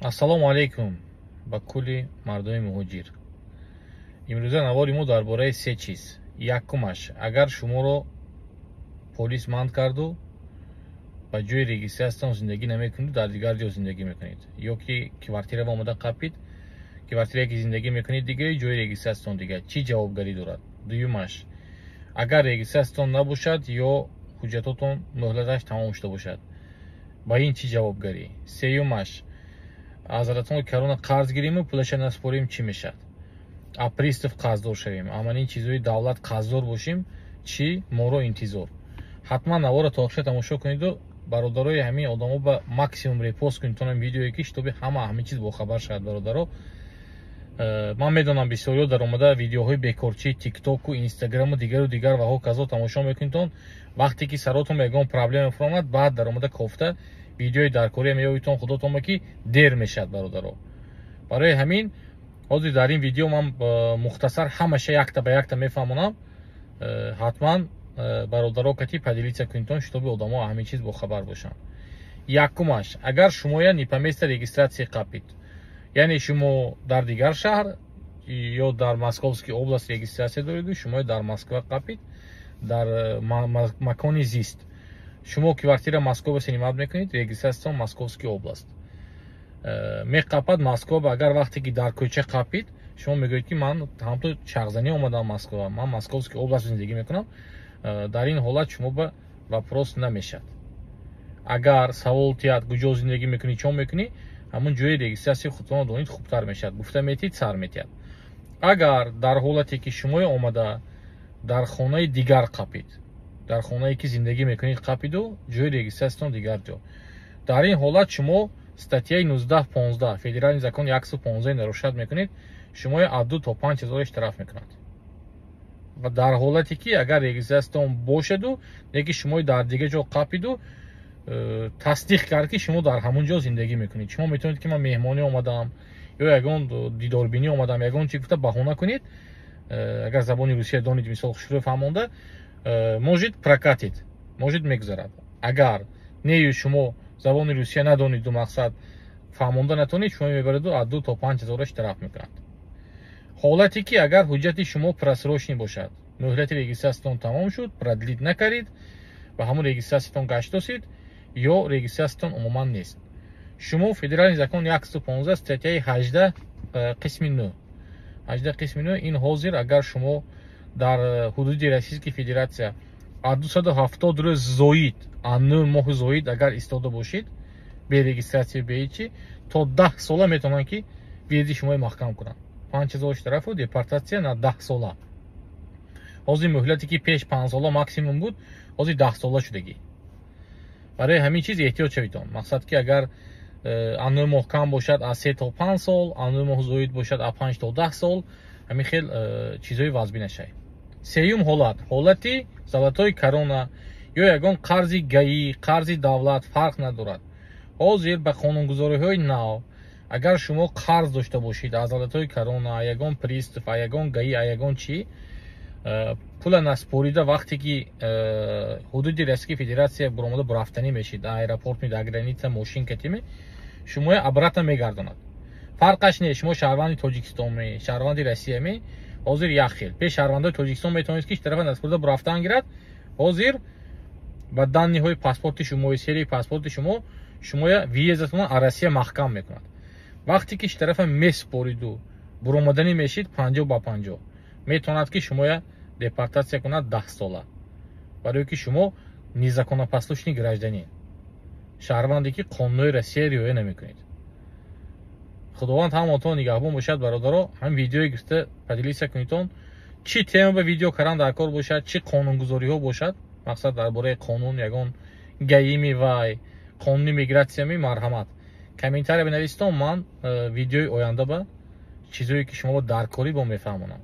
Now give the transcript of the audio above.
Ассалому алайкум ба кулли мардуми муҳоҷир. Имрӯза навори мо дар бораи се чиз. Якумаш, агар шуморо полис манд карду ба ҷои регистратсиятон зиндагӣ намекунед, дар дигар ҷо зиндагӣ мекунед, ё ки квартира омода қапид, квартирае ки зиндагӣ мекунед дига, ҷои регистратсиятон дига, чӣ ҷавобгарӣ дорад? Дуюмаш, агар регистратсиятон набошад ё ҳуҷҷатотон муҳлаташ тамом шуда бошад, ба ин чӣ ҷавобгарӣ? Сеюмаш, аз Золотой Корона қарз гириму пулаша наспорем, чӣ мешавад? А пристав қарздор шавем, амалин чизҳои давлат қарздор бошем, чӣ моро интизор? Ҳатман навора то охира тамошо кунеду бародарои ҳамин одамо ба максимум репост кунед тонам видеое, ки чтобы ҳама ҳамин чиз бохабар шавад. Бародаро, ман медонам, бисёриҳо дар омада видеоҳои бекорчии Тиктоку, Инстаграму дигару дигар ва ҳоказо тамошо мекунедтон. Вақте ки саротон ба ягон проблема фуромад, баъд дар омада кофта видеои даркория меёбитон, худотон ки дер мешавад. Бародаро, барои ҳамин ҳозир дар ин видео ман мухтасар ҳамаша якта ба якта мефаҳмонам. Ҳатман бародаро кати поделиться кунедтон, чтобы одамо ҳамин чиз бохабар бошанд. Якумаш, агар шумоя не по месту регистрация қапид, яъне шумо дар дигар шаҳр ё дар Московский область регистрация дореду шумоя дар Москва қапид, дар макони зист шумо квартира Москва снимать мекунед, регистрациятон Московский область, меқапад Москва. Агар вақте ки дар кӯча қапид, шумо мегӯед, ки ман ҳамто чағзанӣ омадам Москва, ман Московский область зиндагӣ мекунам, дар ин ҳолат шумо ба вопрос намешавад. Агар савол тиҳад, куҷо зиндагӣ мекунӣ, чон мекунӣ, ҳамун ҷои регистрацияи худтонро донид, хубтар мешавад, гуфта метиҳед, сар метиҳад. Агар дар ҳолате ки шумое омада дар хонаи дигар қапид, дар хонае ки зиндагӣ мекунед қапиду ҷои регистрациятон дигар ҷо, дар ин ҳолат шумо статьяи 19.15 федеральный закон 115 нарушать мекунед, шумои аз 2 то 5 ҳазор штраф мекунад. Ва дар ҳолате ки агар регистрациятон бошаду, леки шумои дар дигар ҷо қапиду тасдиқ кард, ки шумо дар ҳамон ҷо зиндагӣ мекунед, шумо метавонед, ки ман меҳмонӣ омадам ё ягон дидорбинӣ омадам, ягон чи гуфта баҳона кунед. Агар забони русия донед, мисол, хушрӯ фаҳмонда, может, прокатит, может, мегузарад. Агар нею шумо забони русия надониду мақсад фаҳмонда натонед, шумо мебараду аз 2 то 5 ҳазора штраф мекунад. Ҳолате ки агар ҳуҷҷати шумо просроченный бошад, муҳлати регистрациятон тамом шуд, продлить накардед ва ҳамон регистрациятон гаштосид ё регистрациятон умуман нест, шумо федеральный закон 115 статьяи 18 қисми 9, 18 қисми 9. Ин ҳозир агар шумо дар ҳудуди Российской Федерация аз 270 рӯз зоид, аз 9 моҳ зоид агар истода бошед бе регистрация, бе ҳечи, то 10 сола метавонанд, ки въезди шумои маҳкам кунанд, 5000 штрафу депортация на 10 сола. Ҳозир муҳлате ки пеш 5 сола максимум буд, ҳозир 10 сола шудагӣ. Барои ҳамин чиз эҳтиёт шаведон. Мақсад ки агар аз 9 моҳ кам бошад, аз 3 то 5 сол, аз 9 моҳ зоид бошад, аз 5 то 10 сол. Ҳамин хел чизҳои вазбӣ нашавед. Сеюм ҳолат, ҳолати Золотой Корона ё ягон қарзи ГАИ, қарзи давлат, фарқ надорад. Ҳозир ба қонунгузориҳои нав, агар шумо қарз дошта бошед аз Золотой Корона, ягон пристав, ягон ГАИ, ягон чӣ, пула наспорида, вақте ки ҳудуди Российской Федерация буромада бурафтанӣ мешид, аэропорт ми, дар граница мошин катиме, шумоя обратно мегардонад. Фарқаш не, шумо шаҳрванди Тоҷикистон ме, шаҳрванди Россия ме, ҳозир як хел. Пеш шаҳрвандои Тоҷикистон метавонед, ки штрафа наспорида бурафтан гирад. Ҳозир ба данныеҳои паспорти шумо, серияи паспорти шумо, шумоя въездатона аз Россия маҳкам мекунад. Вақте ки штрафа месупориду буромаданӣ мешид, 50 ба 50 метавонад, ки шумоя депортация кунад 10 сола, барое ки шумо незаконопослушный гражданин, шаҳрванде ки қонунҳои Россия риоя намекунед. Худованд ҳаматон нигаҳбон бошад. Бародаро, ҳамин видеое гирифта поделиться кунедтон. Чӣ тема ба видео кардан дар кор бошад, чӣ қонунгузориҳо бошад, мақсад дар бораи қонун, ягон ГАИми вай, қонуни мигратсиями, марҳамат, комментария бинависитон. Ман видеои оянда ба чизое ки шумо даркорӣ бо мефаҳмонам.